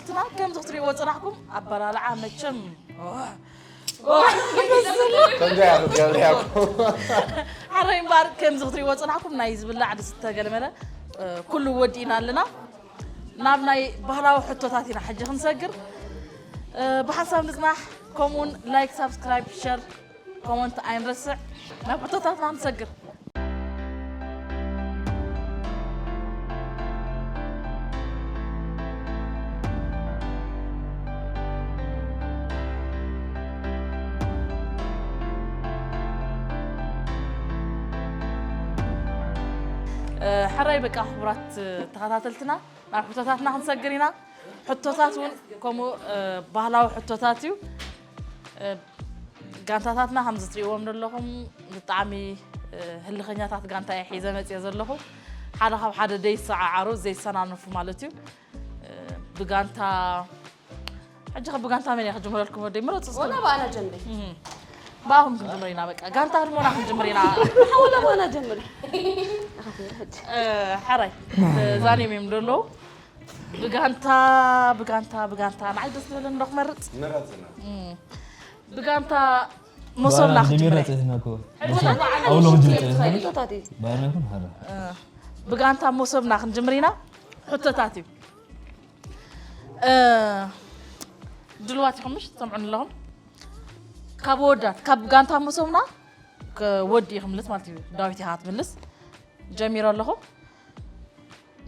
ትና ከምዚ ክትሪእዎ ጽናሕኩም ኣበላልዓ መቸም ከምዚ ያሉ ገብርያኩ ሓረይ እምበኣር ከምዚ ክትሪእዎ ጽናሕኩም ናይ ዝብላዕ ዝስተ ገለመለ ኩሉ ወዲእና ኣለና። ናብ ናይ ባህላዊ ሕቶታት ኢና ሕጂ ክንሰግር። ብሓንሳብ ንጽናሕ። ከምኡውን ላይክ፣ ሳብስክራይብ፣ ሸር፣ ኮመንት ኣይንረስዕ። ናብ ሕቶታትና ንሰግር። ሕራይ በቃ ክቡራት ተኸታተልትና ናብ ሕቶታትና ክንሰግር ኢና። ሕቶታት እውን ከምኡ ባህላዊ ሕቶታት እዩ። ጋንታታትና ከም ዝትሪእዎም ዘለኹም ብጣዕሚ ህልኸኛታት ጋንታ እየ ሒዘ መፅየ ዘለኹ። ሓደ ካብ ሓደ ደይሰዓዓሩ ዘይሰናነፉ ማለት እዩ። ብጋንታ ሕጂ ከ ብጋንታ መን እየ ክጅምረልኩም ወደይ ምረፁ እስኪ። ወላ ብኣና ጀምሪ ብኣኹም ክንጅምር ኢና በቃ ጋንታ ህድሞና ክንጅምር ኢና። ሓወላ ብኣና ጀምሪ ሓራይ ዛኔም እዮም ደለዉ ብጋንታ ብጋንታ ብጋንታ ንዓይ ደስ ዝበለኒ ዶ ክመርፅ ምረፅና ብጋንታ መሶብና ክንጅምር እየ። ጀሚረ ጽህና እኮ ኣውሎ ጀሚረ ጽህና ቶታት እዩ ባርነኩም ሀራ ብጋንታ መሶብና ክንጅምር ኢና። ሕቶታት እዩ ድልዋት ኢኹም ምሽ ትሰምዑን ኣለኹም። ካብ ወዳት ካብ ጋንታ መሶብና ወዲ ይክምልስ ማለት እዩ። ዳዊት ኢኻ ትምልስ ጀሚሮ ኣለኹ።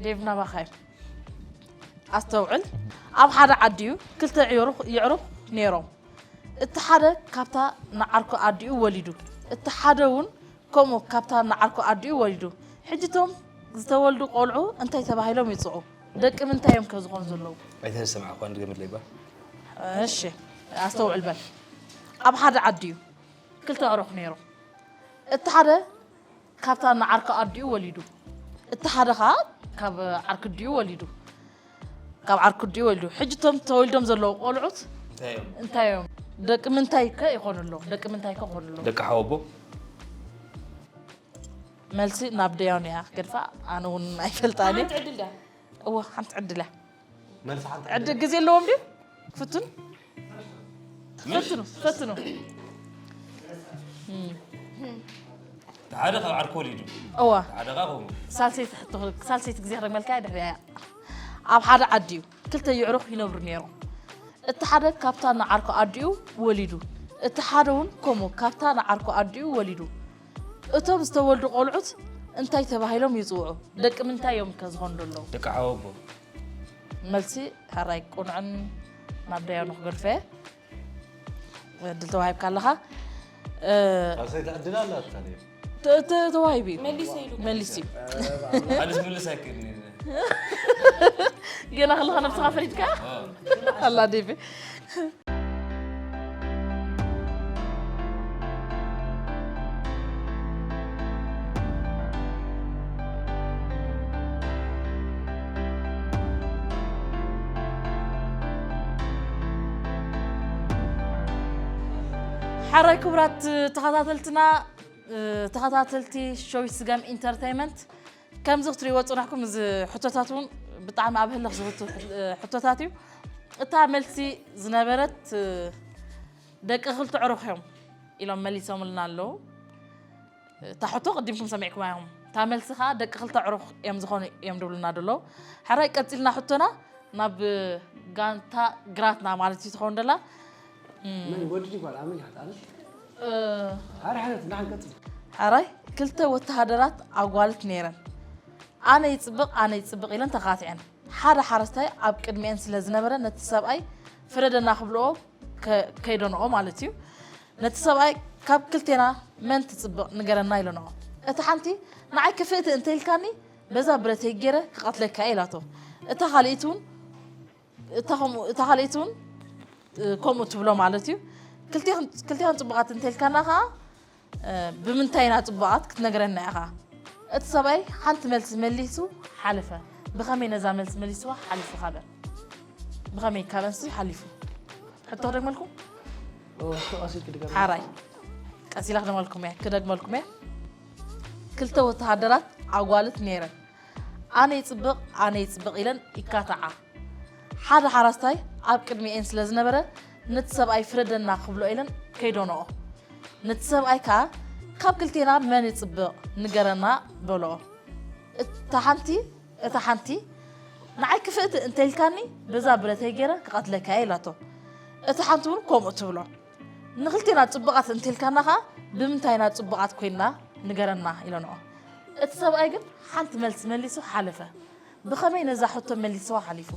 ዴቭ ናባኻ እዩ። ኣስተውዕል። ኣብ ሓደ ዓዲ እዩ ክልተ የዕሩኽ ነይሮም። እቲ ሓደ ካብታ ንዓርኩ ኣዲኡ ወሊዱ፣ እቲ ሓደ እውን ከምኡ ካብታ ንዓርኩ ኣዲኡ ወሊዱ። ሕጂ እቶም ዝተወልዱ ቆልዑ እንታይ ተባሂሎም ይፅዑ? ደቂ ምንታይ እዮም ከ ዝኾኑ ዘለዉ? ኣይተሰማዕኳን ድገምለይ ባ እሺ ኣስተውዕል በል። ኣብ ሓደ ዓዲ እዩ ክልተ ኣዕሩኽ ነይሮም። እቲ ሓደ ካብታ ንዓርኩ ኣዲኡ ወሊዱ፣ እቲ ሓደ ኸዓ ካብ ዓርኩ ኣዲኡ ወሊዱ ካብ ዓርኩ ኣዲኡ ወሊዱ። ሕጂ እቶም ተወሊዶም ዘለዉ ቆልዑት እንታይ እዮም? ደቂ ምንታይ ከ ይኾኑ ኣለዉ? ደቂ ምንታይ ከ ይኾኑ ኣለዉ? ደቂ ሓወቦ መልሲ ናብ ደያኑ እያ ክገድፋ። ኣነ እውን ኣይፈልጣን እየ። ሓንቲ ዕድል ድያ እወ ሓንቲ ዕድል እያ። መልሲ ሓንቲ ዕድል ግዜ ኣለዎም ድዩ? ክፍትን ፈትኑ ፈትኑ። ሓደ ካብ ዓርኮ ወሊዱ እዋ ሓደ ኸዓ ከምኡ ሳልሰይቲ ሕቶ ሳልሰይቲ ግዜ ክደግመልካ እየ ድሕሪያ እያ። ኣብ ሓደ ዓዲ እዩ ክልተ የዕሩኽ ይነብሩ ነይሮም። እቲ ሓደ ካብታ ንዓርኮ ኣዲኡ ወሊዱ፣ እቲ ሓደ እውን ከምኡ ካብታ ንዓርኮ ኣዲኡ ወሊዱ። እቶም ዝተወልዱ ቆልዑት እንታይ ተባሂሎም ይፅውዑ? ደቂ ምንታይ እዮም ከ ዝኾኑ ዘለዉ? ደቂ ሓወቦ መልሲ ሕራይ ቁንዕን ናብ ደያኑ ክገድፈ እድል ተዋሂብካ ኣለኻ። ሳልሰይቲ ዕድል ኣላትካ ድዩ? ተዋሂቡ እዩ መሊሰ ኢሉ መሊስ እዩ። ኣነስ ምልስ ኣይክእልን እየ። ገና ከለኻ ነብስኻ ፈሊጥካ ኣላ ዴቪ ሓራይ ክቡራት ተኸታተልትና ተኸታተልቲ ሸዊት ስገም ኢንተርቴይመንት ከምዚ ክትሪእዎ ፅናሕኩም እዚ ሕቶታት እውን ብጣዕሚ ኣብ ህልኽ ዝህቱ ሕቶታት እዩ። እታ መልሲ ዝነበረት ደቂ ክልተ ዕሩኽ እዮም ኢሎም መሊሶምልና ኣለዉ። እታ ሕቶ ቅዲምኩም ሰሚዕኩማ ኢኹም። እታ መልሲ ከዓ ደቂ ክልተ ዕሩኽ እዮም ዝኾኑ እዮም ድብሉና ደለዉ። ሕራይ ቀፂልና ሕቶና ናብ ጋንታ ግራትና ማለት እዩ ትኸውን ደላ። መን ወዲ ድዩ ጓል ኣመን ይሓት ኣነ ሓደ ሓደ ንሓን ቀፅል ሕራይ ክልተ ወተሃደራት ኣጓልት ነይረን። ኣነ ይፅብቕ ኣነ ይፅብቕ ኢለን ተኻቲዐን። ሓደ ሓረስታይ ኣብ ቅድሚአን ስለ ዝነበረ ነቲ ሰብኣይ ፍረደና ክብልኦ ከይደንኦ ማለት እዩ። ነቲ ሰብኣይ ካብ ክልቴና መን ትፅብቕ ንገረና ኢለንኦ። እታ ሓንቲ ንዓይ ክፍእቲ እንተኢልካኒ በዛ ብረተይ ገይረ ክቐትለካ እየ ኢላቶ። እታ ካልኢት እውን እታ ከምኡ እታ ካልኢት እውን ከምኡ ትብሎ ማለት እዩ። ክልቴኽን ክልቴኽን ፅቡቓት እንተልካና ከዓ ብምንታይ ኢና ፅቡቓት ክትነግረና ኢኻ። እቲ ሰብኣይ ሓንቲ መልሲ መሊሱ ሓለፈ። ብኸመይ ነዛ መልሲ መሊስዋ ሓሊፉ ካበ ብኸመይ ካበንሲ ሓሊፉ? ሕቶ ክደግመልኩም? ቀሲል ክድገም ሓራይ ቀሲላ ክደግመልኩም እየ ክደግመልኩም እየ። ክልተ ወተሃደራት ኣጓልት ነይረን። ኣነ ይፅብቕ ኣነ ይፅብቕ ኢለን ይካታዓ። ሓደ ሓራስታይ ኣብ ቅድሚኤን ስለ ዝነበረ፣ ነቲ ሰብኣይ ፍረደና ክብሎ ኢለን ከይደንኦ። ነቲ ሰብኣይ ከኣ፣ ካብ ክልቴና መን ይጽብቕ ንገረና በልኦ። እታ ሓንቲ፣ እታ ሓንቲ፣ ንዓይ ክፍእቲ እንተ ኢልካኒ፣ በዛ ብረተይ ገይረ ክቐትለካ እየ ኢላቶ። እታ ሓንቲ እውን ከምኡ ትብሎ። ንኽልቴና ጽቡቓት እንተ ኢልካና ኸኣ፣ ብምንታይ ኢና ጽቡቓት ኮይንና ንገረና ኢለንኦ። እቲ ሰብኣይ ግን ሓንቲ መልሲ መሊሱ ሓለፈ። ብኸመይ ነዛ ሕቶ መሊስዋ ሓሊፉ?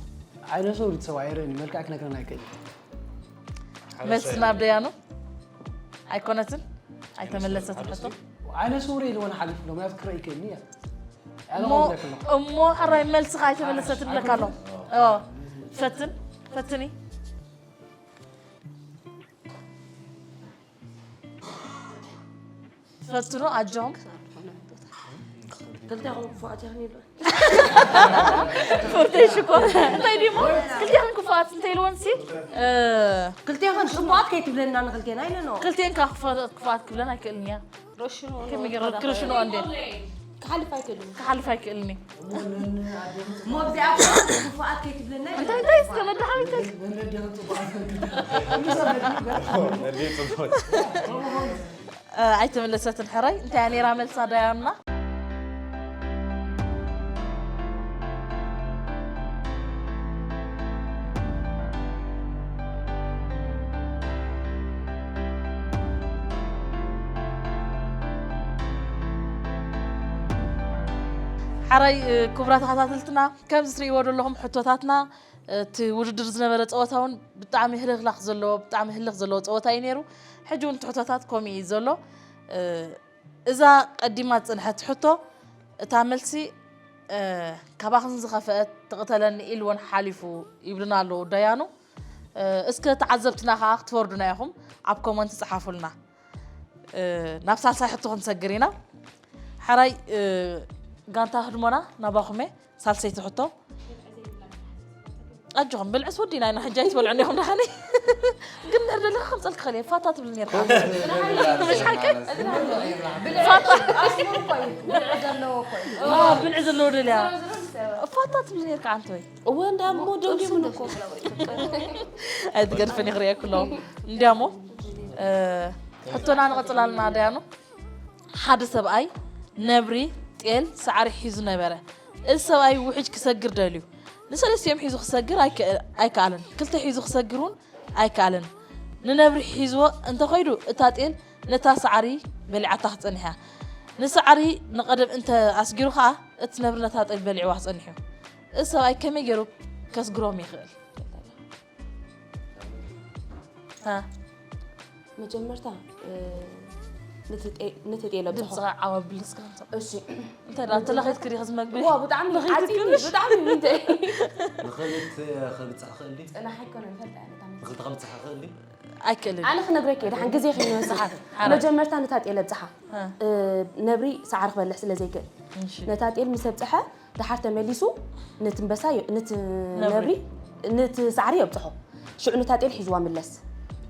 ዓይነ ስውር እቲ ሰብኣይ ኣይርእን እዩ፣ መልክዕ ክነግረና ኣይክእልን። መልሲ ናብ ደያኑ ኣይኮነትን፣ ኣይተመለሰትን ሕቶ። ዓይነ ስውር ኢልወን ሓሊፉ፣ ሎም ያዝ ክረእ ይክእልኒ እያ። እሞ እሞ ሕራይ መልስኻ ኣይተመለሰትን ብለካ ኣሎ። ኦ፣ ፈትን፣ ፈትኒ። ፈትኑ ኣጆም። ክልቴኹም ክፉኣት ኢኹም ኢሉ። ፍርተይ ሽኮር። እንታይ ድሞ? ክልቴኹም ክፉኣት እንታይ ኢልወን ሲ? እ፣ ክልቴኹም ክፉኣት ከይትብለና ንክልቴና ኢለንኦ። ክልቴን ከኣ ክፉ-፣ ክፉኣት ክብለን ኣይክእልን እያ። ረሽኑ ከመይ ገይረ ክርሽኖ እንዴ? ክሓልፍ ኣይክእልን። ክሓልፍ ኣይክእልን እዩ። እሞ ኣብዚኣ ክፉኣት ከይትብለና እንታይ፣ እንታይ እስከ መድሓኒት? እ፣ ኣይተመለሰትን ሕራይ። እንታይ እያ ነይራ መልሳ ዳያና? ሓራይ፣ እ፣ ክቡራት ተኸታተልትና፣ ከምዚ ትርእይዎ ዘለኹም ሕቶታትና፣ እቲ ውድድር ዝነበረ ጸወታ እውን ብጣዕሚ ህልኽላኽ ዘለዎ፣ ብጣዕሚ ህልኽ ዘለዎ ጸወታ እዩ ነይሩ። ሕጂ እውን እቲ ሕቶታት ከምኡ እዩ ዘሎ። እ፣ እዛ ቀዲማ ዝጸንሐት ሕቶ፣ እታ መልሲ፣ እ፣ ካባኽን ዝኸፍአት ትቕተለኒ ኢልወን ሓሊፉ ይብሉና ኣለዉ ደያኑ። እ፣ እስከ ተዓዘብትና ከኣ ክትፈርዱና ኢኹም፣ ኣብ ኮመንት ጸሓፉልና። እ፣ ናብ ሳልሳይ ሕቶ ክንሰግር ኢና። ሕራይ፣ እ፣ ጋንታ ህድሞና ናባኹም እየ። ሳልሰይቲ ሕቶ። ኣጆኹም፣ ብልዕስ ወዲና ኢና፣ ሕጂ ኣይትበልዑን ኢኹም ደሓነይ። ግን ንሕር ደለኻ ከምጸልክ ኸልየ፣ ፋታ ትብል ነርካ። ምሽ ሓቂ? ፋታ። አ፣ ብልዒ ዘለዎ ደልያ። ፋታ ትብል ነርካ ኣንተ ወይ? እወ፣ እንዳሞ ደንጊሙን እኮ። ኣይትገድፍን ይኽርየ ኩሎም። እንዲያሞ፣ እ፣ ሕቶና ንቐጽላልና ደያኑ። ሓደ ሰብኣይ ነብሪ፣ ጤል፣ ሳዕሪ ሒዙ ነበረ። እዚ ሰብኣይ ውሕጅ ክሰግር ደልዩ። ንሰለስቲኦም ሒዙ ክሰግር ኣይከ-፣ ኣይከኣለን። ክልተ ሒዙ ክሰግር እውን ኣይከኣለን። ንነብሪ ሒዝዎ እንተኸይዱ፣ እታ ጤል ነታ ሳዕሪ በሊዓታ ክትጸንሕ እያ። ንሳዕሪ ንቐደም እንተ ኣስጊሩ ኸኣ፣ እቲ ነብሪ ነታ ጤል በሊዕዋ ክጸንሕ እዩ። እዚ ሰብኣይ ከመይ ገይሩ ከስግሮም ይኽእል? ሃ? መጀመርታ፣ እ፣ ነቲ ጤ-፣ ነቲ ጤል ኣብጽሖ። ድምጽኻ ዓው ኣብሊ እስከ። እሺ። እንተ ደኣ ተለኺትኪ ዲኺ ዝመግቢ? ዋ፣ ብጣዕሚ ተለኺትኪ ዓፂኒ፣ ብጣዕሚ ምንታይ? ንኽልተ ከብጽሕ ክእል ድዩ? ጽናሕ ኣይኮነን፣ ፈልጣ እያ፣ በጣም። ንኽልተ ከብጽሕ ክእል ድዩ? ኣይክእልን። ኣነ ክነግረኪ እየ፣ ደሓን ግዜ ከይንወስድ። ሓራ። መጀመርታ ነታ ጤል ኣብጽሓ። ሃ። እ፣ ነብሪ ሰዓር ክበልዕ ስለ ዘይክእል። እሺ። ነታ ጤል ምስ ኣብጽሐ፣ ደሓር ተመሊሱ ነቲ ኣንበሳ ዮ-፣ ነቲ ነብሪ። ነብሪ፣ ነቲ ሳዕሪ የብጽሖ። ሽዑ ነታ ጤል ሒዝዋ ምለስ።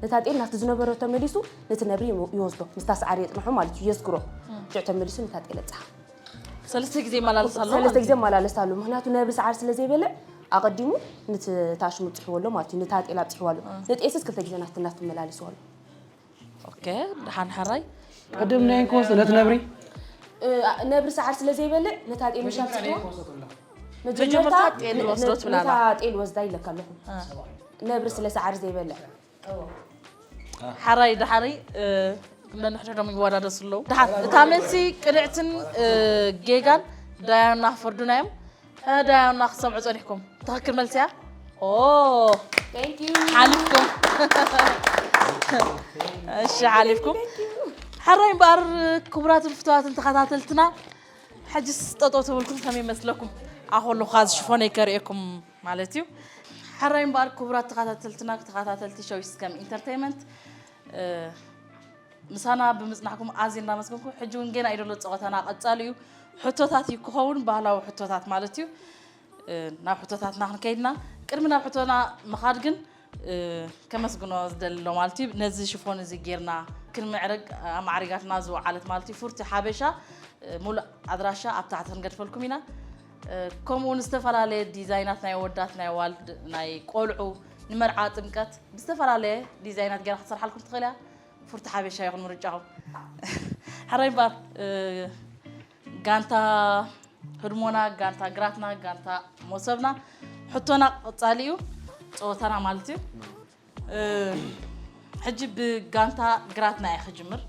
ነታ ጤል ናብቲ ዝነበሮ ተመሊሱ ነቲ ነብሪ ይወ-፣ ይወስዶ። ምስታ ሳዕሪ የጽንሖ ማለት እዩ፣ የስግሮ። እም። ሽዑ ተመሊሱ ነታ ጤል ኣብጽሓ። ሰለስተ ግዜ ይመላለስ ኣሎ ሰለስተ ማለት ግዜ እዩ። ይመላለስ ኣሎ። ምኽንያቱ ነብሪ ሳዕሪ ስለ ዘይበልዕ ኣቐዲሙ ነቲ ታሽሙ ኣብጽሕዎ ኣሎ ማለት እዩ። ነታ ጤል ኣብጽሕዋ ኣሎ። እም። ነቲ ኤስስ ክልተ ግዜ ናትና ትመላለስዋ ኣሎ። ኦኬ፣ ደሓን ሕራይ። ቅድም ናይ ክወስድ ነቲ ነብሪ? እ፣ ነብሪ ሰዓር ስለ ዘይበልዕ፣ ነታ ጤል ምሻ ኣብጺሕዋ። መጀመርታ መጀመርታ ጤል ነ-፣ ወስዶ ነ-፣ ትብላላ። ነታ ጤል ወስዳ ኢለካ ኣለኹ። እ። ነብሪ ስለ ሰዓር ዘይበልዕ። ሕራይ ደሓሪ፣ እ፣ ነንሕድሕዶም ይወዳደሱ ኣለዉ። ደሓን፣ እታ መልሲ ቅንዕትን፣ እ፣ ጌጋን ዳያና ክፈርዱና እዮም። ዳያና ክትሰምዑ ጸኒሕኩም። ትኽክል መልሲ እያ? ኦ፣ Thank you። ሓሊፍኩም። እሺ፣ ሓሊፍኩም። Thank you። ሕራይ እምበኣር፣ ክቡራትን ፍቱዋትን ተኸታተልትና፣ ሕጅስ ጠጠው ተበልኩም ከመይ ይመስለኩም? ኣኾ ኣለኹ፣ እዚ ሽፎነይ ከርእየኩም ማለት እዩ። ሕራይ እምበኣር፣ ክቡራት ተኸታተልትና፣ ተኸታተልቲ ሸዊት እስከም ኢንተርቴይመንት፣ እ፣ ምሳና ብምጽናሕኩም ኣዝየ እናመስገንኩ፣ ሕጂ እውን ጌና እዩ ዘሎ ጸወታና ቀጻሊ እዩ። ሕቶታት እዩ ክኸውን፣ ባህላዊ ሕቶታት ማለት እዩ። እ፣ ናብ ሕቶታትና ክንከይድና፣ ቅድሚ ናብ ሕቶና ምኻድ ግን፣ እ፣ ከመስግኖ ዝደሊ ኣሎ ማለት እዩ። ነዚ ሽፎን እዚ ጌርና ክንምዕርግ ኣማዕሪጋትና ዝወዓለት ማለት እዩ። ፉርቲ ሓበሻ፣ እ፣ ሙሉእ ኣድራሻ ኣብ ታሕቲ ክንገድፈልኩም ኢና። ከምኡ እውን ዝተፈላለየ ዲዛይናት ናይ ኣወዳት ናይ ኣዋልድ ናይ ቆልዑ ንመርዓ ጥምቀት ብዝተፈላለየ ዲዛይናት ገይራ ክትሰርሓልኩም ትኽእል እያ። ፍርቲ ሓበሻ ይኹን ምርጫኹም። ሕራይ እምበኣር ጋንታ ህድሞና፣ ጋንታ ግራትና፣ ጋንታ ሞሰብና ሕቶና ቀጻሊ እዩ፣ ጸወታና ማለት እዩ። ሕጂ ብጋንታ ግራትና እየ ክጅምር።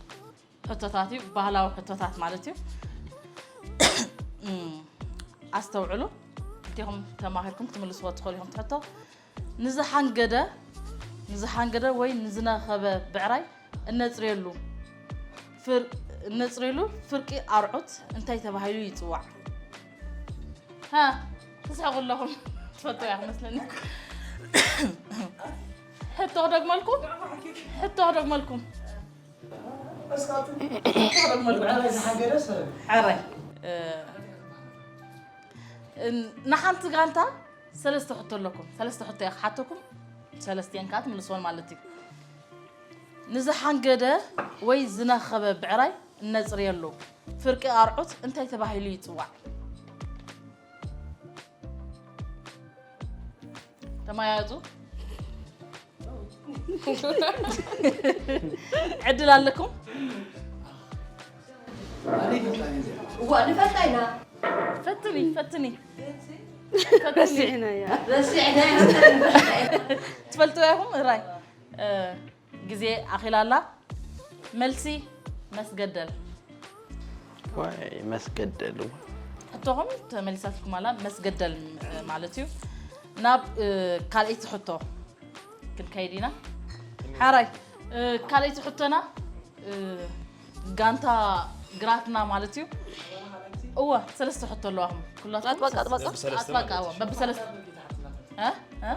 ሕቶታት እዩ፣ ባህላዊ ሕቶታት ማለት እዩ። ኣስተውዕሉ። እቲኹም ተማሂርኩም ክትምልስዎ ትኽእሉ ኢኹም ትሕቶ። ንዝሓንገደ ንዝሓንገደ ወይ ንዝነኸበ ብዕራይ እነጽርየሉ ፍር እነጽርየሉ ፍርቂ ኣርዑት እንታይ ተባሂሉ ይጽዋዕ? ሃ፣ ትስሕቁ ኣለኹም። ትፈልጡ እያ ክመስለኒ። ሕቶ ክደግመልኩም? ሕቶ ክደግመልኩም? ሕራይ። ንሓንቲ ጋንታ ሰለስተ ሕቶ ኣለኩም። ሰለስተ ሕቶ እየ ክሓተኩም፣ ሰለስቲኤን ከዓ ትምልስወን ማለት እዩ። ንዝሓንገደ ወይ ዝነኸበ ብዕራይ እነጽርየሉ ፍርቂ ኣርዑት እንታይ ተባሂሉ ይጽዋዕ? ተመያየጡ። ዕድል ኣለኩም። እዋ ንፈልጣ ኢና። ፈትኒ ፈትኒ ረሲዕናያ። ረሲዕና ኢና። ትፈልጥዋ ኢኹም። እራይ ግዜ ኣኺላ ኣላ። መልሲ መስገደል። ዋይ መስገደል። ሕቶኹም ተመሊሳትልኩም ኣላ። መስገደል ማለት እዩ። ናብ ካልኣይቲ ሕቶ ክንከይድ ኢና። ሓራይ ካልኣይቲ ሕቶና ጋንታ ግራትና ማለት እዩ። እወ ሰለስተ ሕቶ ኣለዋኹም ኩላትኩም። ኣጥበቃ ኣጥበቃ ኣጥበቃ እወ በብሰለስተ እ እ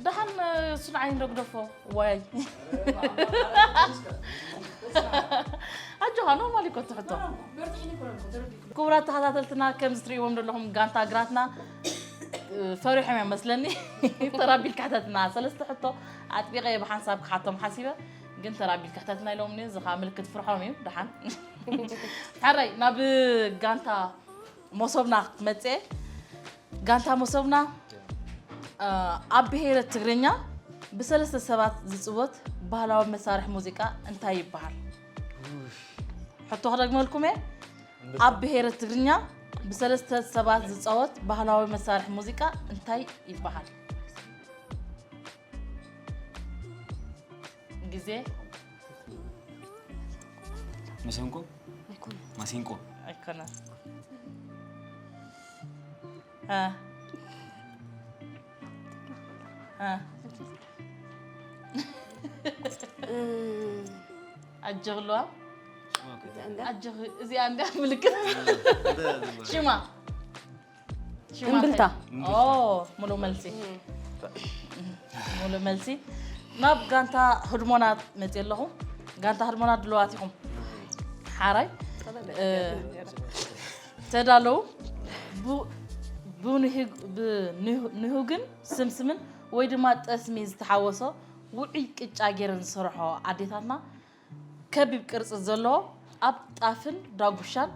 ደሓን እሱ ንዓይ እንደግደፎ ዋይ ኣጆኻ ኖርማል እኮ ትሕቶ። ክቡራት ተኸታተልትና ከምዚ ትርእይዎም ዘለኹም ጋንታ ግራትና ፈሪሖም እዮም መስለኒ። ተራቢል ክሕተትና ሰለስተ ሕቶ ኣጥቢቐ ብሓንሳብ ክሓቶም ሓሲበ ግን ተራቢል ክሕተትና ኢሎም እዚ ከዓ ምልክት ፍርሖም እዩ። ደሓን ሓራይ ናብ ጋንታ መሶብና ክትመፅእ ጋንታ መሶብና ኣብ ብሄረ ትግርኛ ብሰለስተ ሰባት ዝፅወት ባህላዊ መሳርሒ ሙዚቃ እንታይ ይበሃል? ሕቶ ክደግመልኩም እየ። ኣብ ብሄረ ትግርኛ ብሰለስተ ሰባት ዝፃወት ባህላዊ መሳርሒ ሙዚቃ እንታይ ይበሃል? ግዜ መሰንቆ ማሲንቆ ኣይኮነን። እ እ ኣጆኺ ኣለዋ ኣጆኺ እዚኣ እንዳ ምልክት ሽማ ሽማ እምብልታ። እንታይ? ኦ ሙሉእ መልሲ ሙሉእ መልሲ ናብ ጋንታ ህድሞና መፅእ ኣለኹ። ጋንታ ህድሞና ድልዋት ኢኹም ሓራይ እ፣ ተዳለዉ ቡ- ብንህግ- ብንህ- ንሁግን ስምስምን ወይ ድማ ጠስሚ ዝተሓወሶ ውዑይ ቅጫ ገይረን ዝሰርሖ ኣዴታትና ከቢብ ቅርፂ ዘለዎ ኣብ ጣፍን ዳጉሻን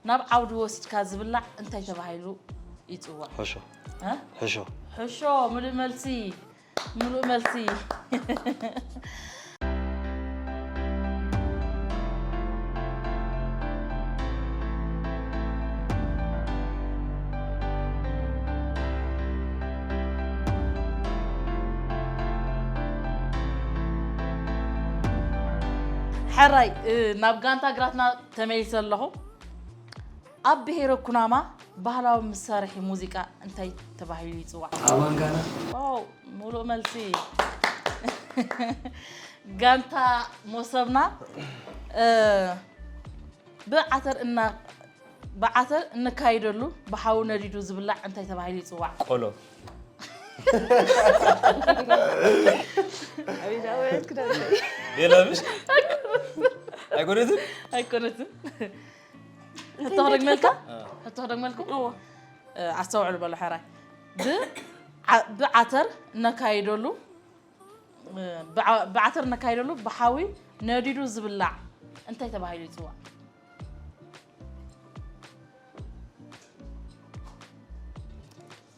ናብ ዓውዲ ወሲድካ ዝብላዕ እንታይ ተባሂሉ ይፅዋዕ? ሕሾ እ? ሕሾ ሕሾ ምሉእ መልሲ ምሉእ መልሲ ሕራይ ናብ ጋንታ ግራትና ተመሊሰ ኣለኹ። ኣብ ብሄረ ኩናማ ባህላዊ መሳርሒ ሙዚቃ እንታይ ተባሂሉ ይፅዋዕ? ኣባንጋና። ዋው ሙሉእ መልሲ። ጋንታ ሞሰብና ብዓተር እና ብዓተር እንካይደሉ ብሓዊ ነዲዱ ዝብላዕ እንታይ ተባሂሉ ይፅዋዕ? ቆሎ ኣቤት ኣወያት ክዳን ሌላ ምሽ ኣይኮነትን ኣይኮነትን። ሕቶ ክደግመልካ ሕቶ ክደግመልኩም ኣስተውዕሉ በሉ ሕራይ። ብዓተር እነካይደሉ ብዓተር እነካይደሉ ብሓዊ ነዲዱ ዝብላዕ እንታይ ተባሂሉ ይፅዋዕ?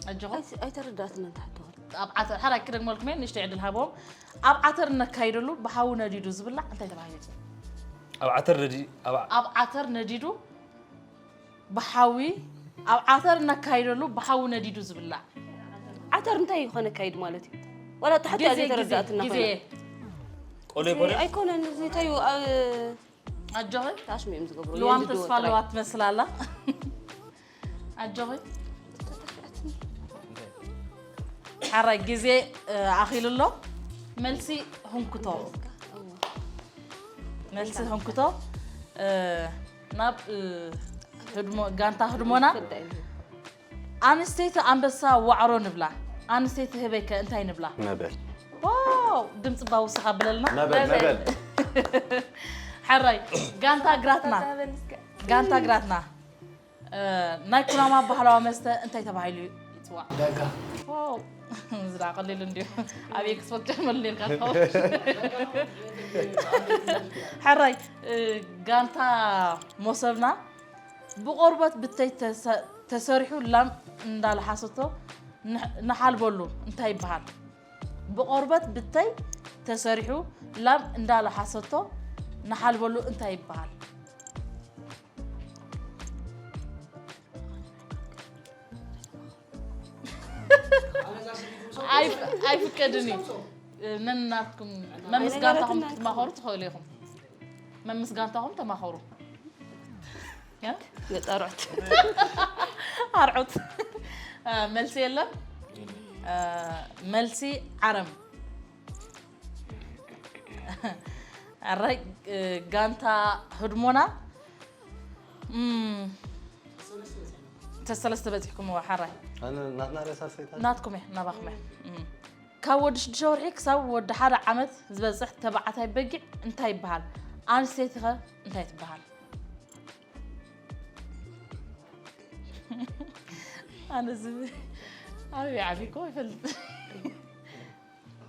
ኣጆኹም። ኣይተረዳእትንን ትሕቶ። ኣብ ዓተር ሓራይ ክደግመልኩም እየ፣ ንእሽተይ ዕድል ሃቦም። ኣብ ዓተር እነካይደሉ ብሓዊ ነዲዱ ዝብላዕ እንታይ ተባሂሉ ይፅዋዕ? ኣብ ዓተር ነዲ ኣብ ኣብ ዓተር ነዲዱ ብሓዊ ኣብ ዓተር እነካይደሉ ብሓዊ ነዲዱ ዝብላዕ ዓተር እንታይ ይኾነ ካይድ ማለት እዩ? ዋላ ታሕቲ ግዜ ኣዘይ ተረዳእትና ግዜ ኮይና። ቆሎ ይኮነ ኣይኮነን እዚ እንታይ እዩ ኣብ ኣጆኺ ታሽሙ እዮም ዝገብሩ ልዋም የንድድዎ ተስፋ ጥራይ። ኣለዋ ትመስል ኣላ። ኣጆኺ ሓራይ ግዜ እ፣ ኣኺሉ ኣሎ። መልሲ ህንኩቶ መልሲ ህንኩቶ እ፣ ናብ እ፣ ህድሞ ጋንታ ህድሞና ኣንስተይቲ ኣንበሳ ዋዕሮ ንብላ። ኣንስተይቲ ህበይከ እንታይ ንብላ? መበል ዋው ድምፂ ባውስኻ ብለልና። መበል መበል ሓራይ ጋንታ ግራትና ጋንታ ግራትና እ፣ ናይ ኩናማ ባህላዊ መስተ እንታይ ተባሂሉ ይፅዋዕ? ዳጋ ዋው እዚ ደኣ ቀሊል እንድዩ። ኣብ ኤክስፖርት ጀርመን ኔርካ ትኸውን። ሓራይ እ፣ ጋንታ ሞሰብና ብቆርበት ብተይ ተሰ- ተሰሪሑ ላም እንዳለሓሰቶ ንሕ- ንሓልበሉ እንታይ ይበሃል? ብቆርበት ብተይ ተሰሪሑ ላም እንዳለሓሰቶ ንሓልበሉ እንታይ ይበሃል? ኣይፍ- ኣይፍቀድን እዩ። ነናትኩም መምስጋንታኹም ክትማኸሩ ትኽእሉ ኢኹም። መምስጋንታኹም ተማኸሩ። ያ? ነጣርዖት ኣርዑት እ፣ መልሲ የለን። እ፣ መልሲ ዓረም። ኣራይ እ፣ ጋንታ ህድሞና እም፣ ተሰለስተ በፂሕኩም እዋ ሓራይ ኣነ ናትና ሬሳ ሰይታ ናትኩም እየ ናባኹም እየ እም። ካብ ወዲ ሽዱሽተ ወርሒ ክሳብ ወዲ ሓደ ዓመት ዝበፅሕ ተባዕታይ በጊዕ እንታይ ይበሃል? ኣንስተይቲ ኸ እንታይ ትበሃል? ኣነ ዝብ ኣበይ ዓቢኮ ይፈልጥ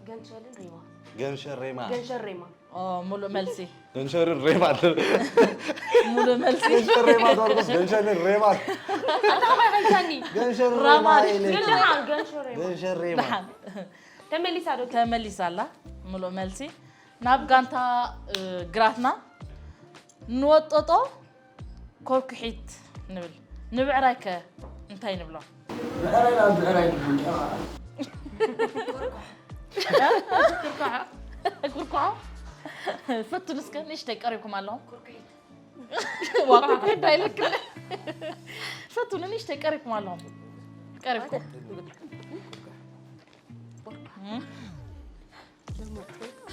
ገንሸልን ሬማ ገንሸር ሬማ ገንሸል ሬማ ኦ፣ ሙሉእ መልሲ ገንሸርን ሬማ ሙሉእ መልሲ ገንሸር ሬማ ዶርጎስ ገንሸርን ሬማ ኣታ ከማይ ከይሳኒ ገንሸር ራማ ሬማ ኢለ ገንሸል ሬማ ገንሸር ሬማ ደሓን ተመሊሳ ዶ ተመሊሳ ኣላ። ሙሉእ መልሲ ናብ ጋንታ እ፣ ግራትና ንወጠጦ ኮርኩሒት ንብል። ንብዕራይ ከ እንታይ ንብሎ? ብዕራይ ናብ ብዕራይ ድብል ኩርኩሖ ፈትኑ እስከ ንእሽተይ ቀሪብኩም ኣለኹም። ዋ ኩርኩሒት ዳይለክለ ፈትኑ ንእሽተይ ቀሪብኩም ኣለኹም። ቀሪብኩም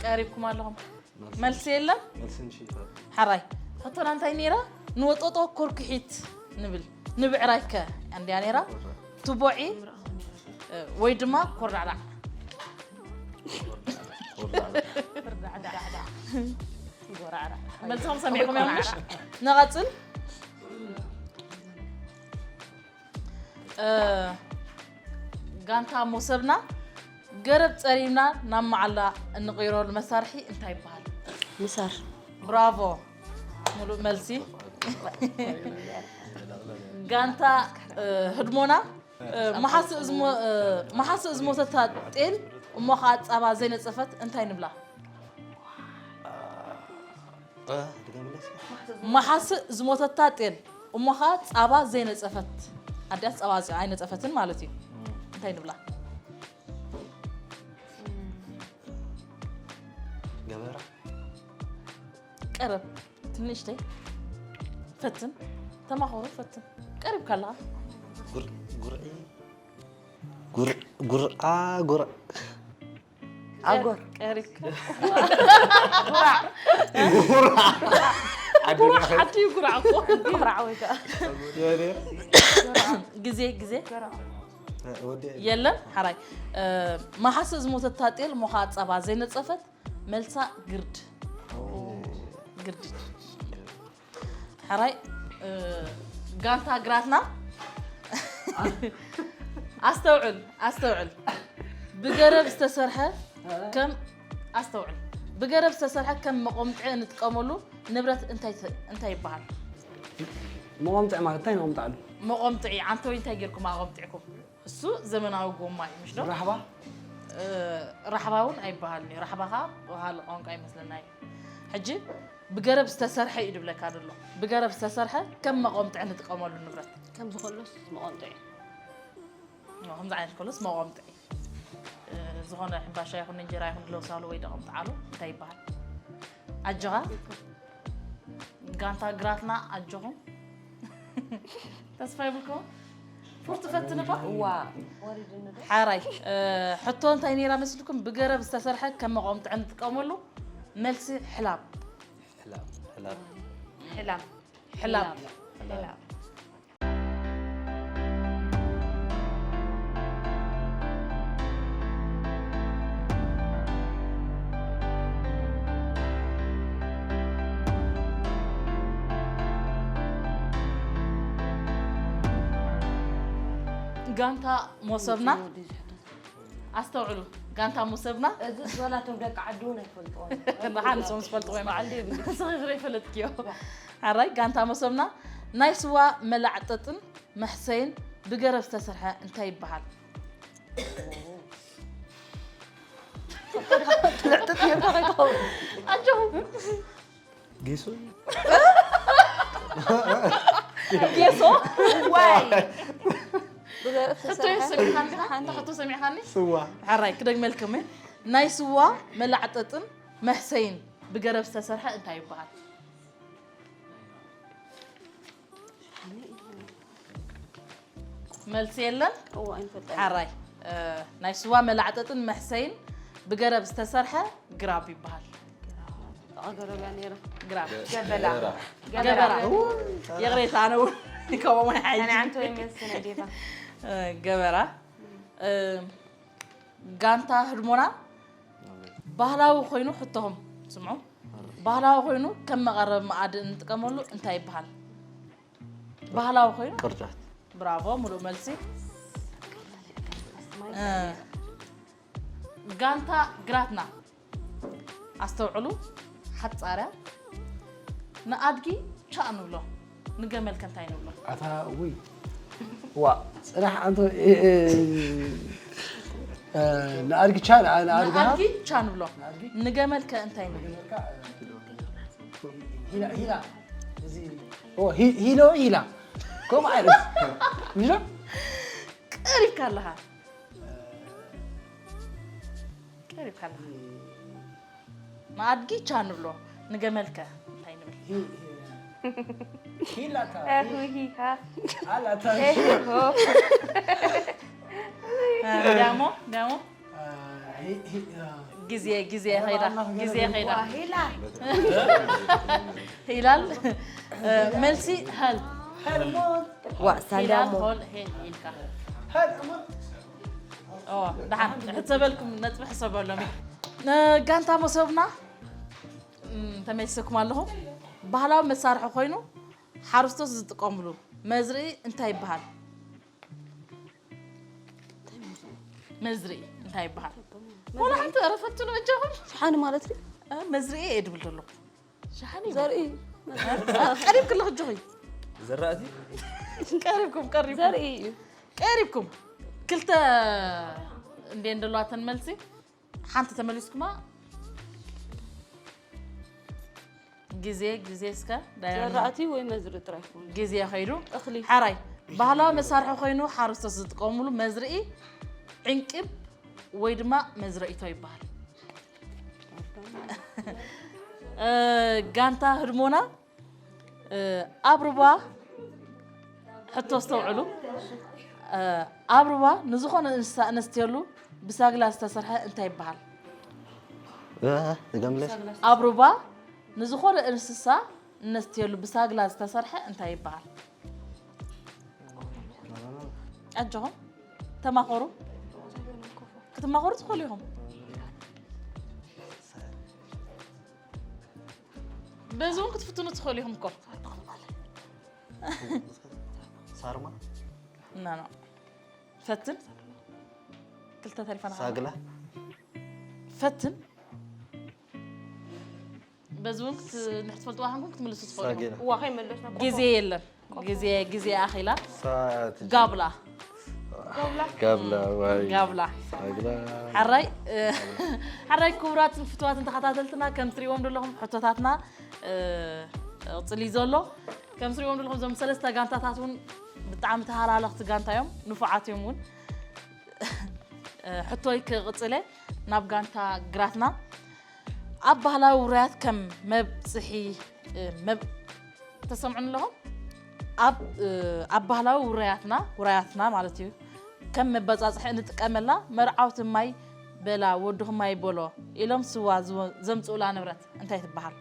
ቀሪብኩም ኣለኹም። መልሲ የለን። መልስን ሽታ ሓራይ ሕቶና እንታይ ነይራ? ንወጠጦ ኮርኩሒት ንብል ንብዕራይ ከ እንድያ ነይራ? ትቦዒ እ፣ ወይ ድማ ኮርዳዕዳዕ መልስኹም ሰሚዕኩም እዮም ምሽ? ንቐፅል እ፣ ጋንታ ሞሰብና ገረብ ፀሪብና ናብ መዓላ እንቕይረሉ መሳርሒ እንታይ ይበሃል? ምሳር ብራቮ ሙሉእ መልሲ ጋንታ እ፣ ህድሞና እ፣ መሓስእ ዝሞ- እ፣ መሓስእ ዝሞተታ ጤል እሞ ኸዓ ፃባ ዘይነፀፈት እንታይ ንብላ? ድገምለስ መሓስእ ዝሞተታ ጤል እሞ ኸዓ ፃባ ዘይነፀፈት ኣዲያስ ፃባ ዘ- ኣይነፀፈትን ማለት እዩ። እንታይ ንብላ? ገበራ ቀረብ ትንሽተይ ፈትን ተማኸሩ ፈትን ቀሪብካ ኣለኻ። ጉር- ጉርዒ ጉር- ጉርዓ ጉር ኣጎር ቀሪብ ጉርዓ ጉራዕ ሓንቲ እዩ ጉራዕ እኮ ኩራዕ ወይ ከዓ ግዜ ግዜ ወዲ የለን ሓራይ እ፣ መሓስእ ዝሞተታ ጤል ሞኻ ፃባ ዘይነፀፈት መልሳ ግርድ ግርድ ሓራይ እ፣ ጋንታ ግራትና ኣስተውዕል ኣስተውዕል ብገረብ ዝተሰርሐ ከም ኣስተውዕል ብገረብ ዝተሰርሐ ከም መቆምጥዒ እንጥቀመሉ ንብረት እንታይ ተ- እንታይ ይበሃል? መቆምጥዒ ማለት እንታይ ነቆምጣሉ? መቆምጥዒ ዓንተወይ እንታይ ጌርኩም ኣቆምጢዕኩም? እሱ ዘመናዊ ጎማ እዩ፣ ምሽ ዶ? ራሕባ እ፣ ራሕባ እውን ኣይበሃልን እዩ። ራሕባ ኸዓ ባህሊ ቋንቋ ይመስለና እዩ። ሕጂ ብገረብ ዝተሰርሐ እዩ ድብለካ ዘሎ። ብገረብ ዝተሰርሐ ከም መቐምጥዒ ንጥቀመሉ ንብረት። ከምዚ ከሎስ መቐምጥዒ። ኖ፣ ከምዚ ዓይነት ከሎስ መቐምጥዒ። እ፣ ዝኾነ ሕምባሻ ይኹን እንጀራ ይኹን ድለውሳሉ ወይ ደቐምጥዓሉ እንታይ ይበሃል? ኣጆኻ? ጋንታ ግራትና ኣጆኹም። ተስፋ ይብልኩም። ፉር ትፈትን እባ? ዋ ወሪድኒ ዶ? ሓራይ፣ እ፣ ሕቶ እንታይ ነይራ መስልኩም? ብገረብ ዝተሰርሐ ከም መቐምጥዒ ንጥቀመሉ። መልሲ ሕላብ። ሕላብ፣ ሕላብ። ሕላብ። ሕላብ። ጋንታ ሞሰብና ኣስተውዕሉ። ጋንታ ሞሰብና እዚ ዝበላቶም ደቂ ዓዲ እውን ኣይፈልጥዎም። ብሓንሶም ዝፈልጥዎ እዮም። በዓል ድዩ? ስኺ ፍረ ይፈለጥክዮ። ሓራይ ጋንታ ሞሰብና ናይ ስዋ መላዕጠጥን መሕሰይን ብገረብ ዝተሰርሐ እንታይ ይበሃል? ትልዕጥጥ ጌርካ ከይትኸውን። ኣጆኹም። ጌሶ ጌሶ ዋይ ብገረብ ሕቶ ዝተሰርሐ ሰሚዕካኒ? ሓንቲ ሕቶ ሰሚዕካኒ? ስዋ ሓራይ ክደግመልኩም እየ። ናይ ስዋ መላዕጠጥን መሕሰይን ብገረብ ዝተሰርሐ እንታይ ይበሃል? መልሲ የለን። እዋ ኣይንፈልጠ ሓራይ እ፣ ናይ ስዋ መላዕጠጥን መሕሰይን ብገረብ ዝተሰርሐ ግራብ ይበሃል። ገረብ እያ ነይራ። ግራብ ገበላ ገበራ። ይቕሬታ፣ ኣነ እውን ከምኡ ሓይሽ ኣነ ዓንተ ወይ መስነ ዴታ እ፣ ገበራ እ፣ ጋንታ ህድሞና ባህላዊ ኮይኑ ሕቶኹም ስምዑ። ባህላዊ ኮይኑ ከም መቐረቢ መኣዲ እንጥቀመሉ እንታይ ይበሃል? ባህላዊ ኮይኑ ቅርጫት ብራቮ፣ ሙሉእ መልሲ። እ፣ ጋንታ ግራትና ኣስተውዕሉ። ሓጻርያ ንኣድጊ ቻእ ንብሎ፣ ንገመል ከ እንታይ ንብሎ? ኣታ ውይ ዋ ጽናሕ ኣንተ እ፣ እ፣ እ፣ ንኣድጊ ቻ ንኣ- ንኣድጋ ንኣድጊ ቻ ንብሎ፣ ንገመል ከ እንታይ ንብሎ? ሂላ ሂላ እዚ ኦ ሂ- ሂሎ ሂላ ከምኡ ዓይነት ምሽ ቀሪብካ ኣለኻ፣ ቀሪብካ ኣለኻ። ንኣድጊ ቻ ንብሎ፣ ንገመል ከ እንታይ ንብል? ሂላታ እህ ሂ ሃ ኣላታ እህ ሆ እ፣ ዳሞ ዳሞ ሂ- ሂ- እ፣ ግዜ ግዜ ኸይዳ ግዜ ኸይዳ ሂላ ሂላል እ፣ መልሲ ሀል ዋ ሂላል ሳንዳሞ ሆል ሄል ኢልካ ሀል እሞ ኦ፣ ደሓን ሕሰበልኩም ነጥቢ ሕሰበሎም እዩ። እ፣ ጋንታ መሶብና እም፣ ተመልሰኩም ኣለኹ። ባህላዊ መሳርሒ ኮይኑ ሓረስቶት ዝጥቀምሉ መዝርኢ እንታይ ይበሃል? መዝርኢ እንታይ ይበሃል? ወላ ሓንቲ ረፈትሉ እጃኹም ሸሓኒ ማለት ድዩ? እ፣ መዝርኢ እየ ድብል ዘለኹ። ሸሓኒ እዩ። ዘርኢ ቀሪብ ክልኽ እጆኺ ዘራእቲ ቀሪብኩም ቀሪብኩም ዘርኢ እዩ። ቀሪብኩም ክልተ እንዴ እንደሏተን መልሲ ሓንቲ ተመሊስኩማ። ግዜ ግዜ እስከ ዳያና ዘራእቲ ወይ መዝሪ ጥራይ ይኸውን። ግዜ ኸይዱ እኽሊ ሓራይ ባህላዊ መሳርሒ ኮይኑ ሓረስቶት ዝጥቀምሉ መዝርኢ ዕንቅብ ወይ ድማ መዝረኢቶ ይበሃል። እ፣ ጋንታ ህድሞና እ፣ ኣብ ሩባ ሕቶ ኣስተውዕሉ። እ፣ ኣብ ሩባ ንዝኾነ እንስሳ እነስትየሉ ብሳግላ ዝተሰርሐ እንታይ ይበሃል? እ፣ ድገምለይ ኣብ ሩባ ንዝኾነ እንስሳ እነስትየሉ ብሳግላ ዝተሰርሐ እንታይ ይበሃል? ኣጆኹም ተማኸሩ። ክትማኸሩ ትኽእሉ ኢኹም። በዚ እውን ክትፍትኑ ትኽእሉ ኢኹም እኮ። ሳርማ ና፣ ና። ፈትን። ክልተ ተሪፋና። ሳግላ ፈትን። በዚ እውን ክት-፣ ንሕትፈልጥዋ ሃንኩም ክትምልሱ ትኽእሉ ኢኹም። ሳግላ እዋ ከይመለስና ኮኾ። ግዜ የለን። ግዜ፣ ግዜ ኣኺላ። ሳት ጋብላ። ጋብላ ዋይ ጋብላ ኣግላ ሓራይ እ፣ ሓራይ ክቡራትን ፍትዋትን ተኸታተልትና ከም ትሪእዎም ዘለኹም ሕቶታትና እ፣ ቅፅል እዩ ዘሎ። ከም ትሪእዎም ዘለኹም እዞም ሰለስተ ጋንታታት እውን ብጣዕሚ ተሃላለኽቲ ጋንታ እዮም፣ ንፉዓት እዮም እውን። እ፣ ሕቶይ ክቕፅለ ናብ ጋንታ ግራትና ኣብ ባህላዊ ውራያት ከም መብፅሒ እ፣ መብ ተሰምዑን ኣለኹም ኣብ እ፣ ኣብ ባህላዊ ውራያትና ውራያትና ማለት እዩ ከም መበፃፅሒ እንጥቀመላ መርዓውቲ ማይ በላ ወድኹም ማይ በሎ ኢሎም ስዋ ዝወ- ዘምፅኡላ ንብረት እንታይ ትበሃል?